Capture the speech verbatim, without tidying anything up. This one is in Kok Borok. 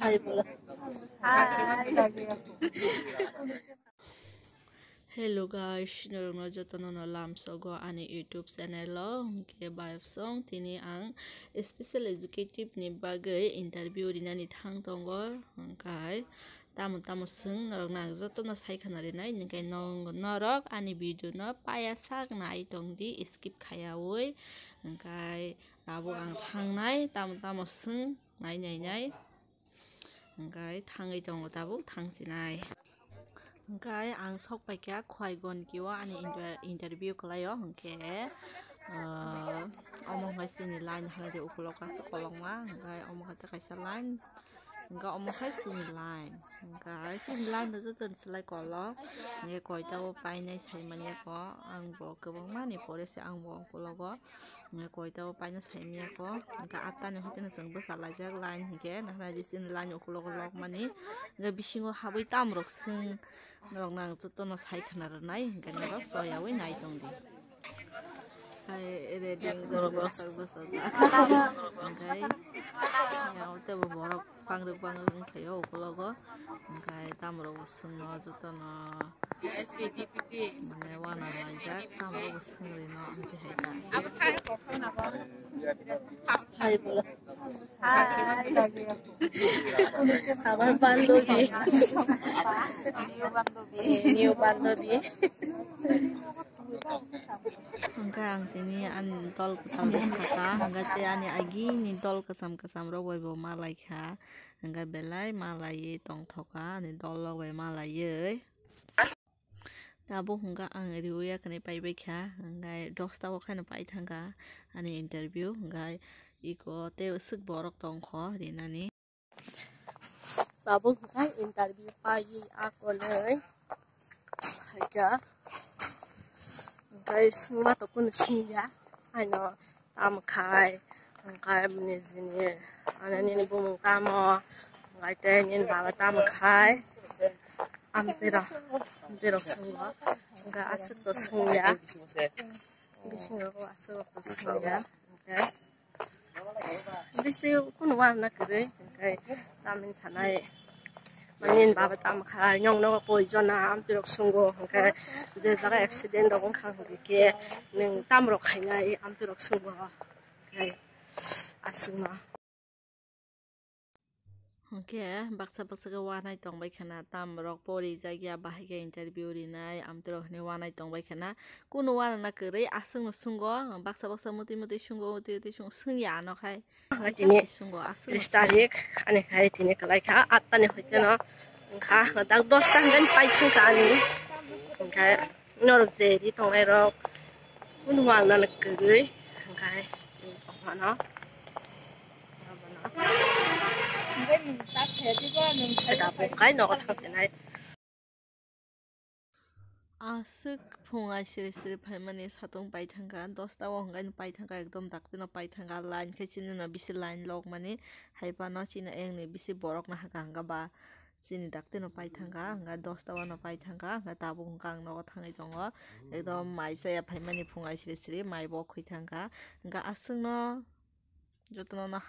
Hi, bolo. Hi. Hello guys, norokno jotono no lamsogo ani YouTube channel o, hwnkhe bayapsong tini ang special educative ni bagwi interview rinani thang tongo, hwnkhe tamo tamo swng norokno ang jotono sai khna rinai, hwnkhe nong-, norok ani video no paya sak nai tong di, skip khayaui, hwnkhe tabuk ang thangnai, tamo tamo swng nai nai nai. Hwnkhe thangwi tongo tabuk thangsinai. Hwnkhe ang sok paikha Khwai Gonkio ani inter-, interview khlaio hwnkhe, ah, omo hwnkhe chini line hai de ukulok aswk kolokma hwnkhe omo khe kaisa line hwnkhe omo khe chini line hwnkhe chini line no joto ni slai kolok hwnkhe koita o painai saimanya ko ang bo kwbangma ni pore se ang bo ukulogo. Hwnkhe koita o paino saimanya ko, hwnkhe atta ni hoiteno chwng bwsa laijak line hinkhe, naharnai di chini line ukulok lokmani, hwnkhe bisingo habwi tamrok swng norokno ang jotono sai khna rwnai, hwnkhe norok choyaui nai tong di. Hai ready wngkha bwsa bwsa, hwnkhe yago teibo borok. Pangrwk pangrwk wngkhaio ukologo, hwnkhe tamrok bo swngno jotono, mane, uanalaijak, tamrok bo swngri no amtwi hai ta. Hai bolo. Hai. Amar bandobi. New bandobi. New bandobi. Hwnkhe ang tini ani dol kwtal rok khaka, hwnkhe tei ani agini dol kwcham kwcham rok bai bo malaikha, hwnkhe belai malaiwi tongthoka ani dol rok bai malaiwi. Tabuk hwnkhe ang riwi ya khwnwi paibaikha, hwnkhe dosta o kheno paithangkha ani interview, hwnkhe iko tei swk borok tongkho rinani. Tabuk hwnkhe interview paiwi akonwi phaikha. Hwnkhe swngma to kunu swngya. Aino tamo khai, hwnkhe nini, ano nini bumung tamo, hwnkhe tei nini baba tamo khai. Amtwirok, amtwirok swngya. Hwnkhe aswk to swngya. Bisingo aswk to swngya. Hwnkhe Bisi kunu uanana kwrwi, hwnkhe tamni sanai, mani baba tamo khai, nwng nogo koi jona amtwirok swngwo, hwnkhe je jaga accident rok wngkha, hwnkhe khe nwng tamrok khainai amtwirok swngwo, hwnkhe aswkno. Hwnkhe baksa baksa khe uanai tongbai khana, tamrok porijakya, bahai khe interview rinai, amtwirok hinwi uanai tongbai khana. Kunu uanana kwrwi aswkno swngwo, baksa baksa mutwi mutwi swngwo, mutwi mutwi swngwo, swngya ano khai. Tini swngwo aswkno tris tarik, ani khai tini kwlai kha, atta ni hoite no wngkha, dak dosta hwnkhe paithangkha ani. Hwnkhe norok je ri tongnai rok, kunu uanana kwrwi, hwnkhe tongmano. Tabuk kai nogo thangsinai. Aswk phung ai siri siri phaimani satung paithangkha, dosta o hwnkhe paithangkha, ekdom daktino paithangkha, line khe chini no bisi line lokmani, hai phano chini ayang ni bisi borok no hakha hwnkha ba chini daktino paithangkha, hwnkha dosta o no paithangkha, hwnkha tabuk hwnkha ang nogo thangwi tongo, ekdom mai chaya phaimani phung ai siri siri mai bo khwi thangkha, hwnkha aswkno jotono no.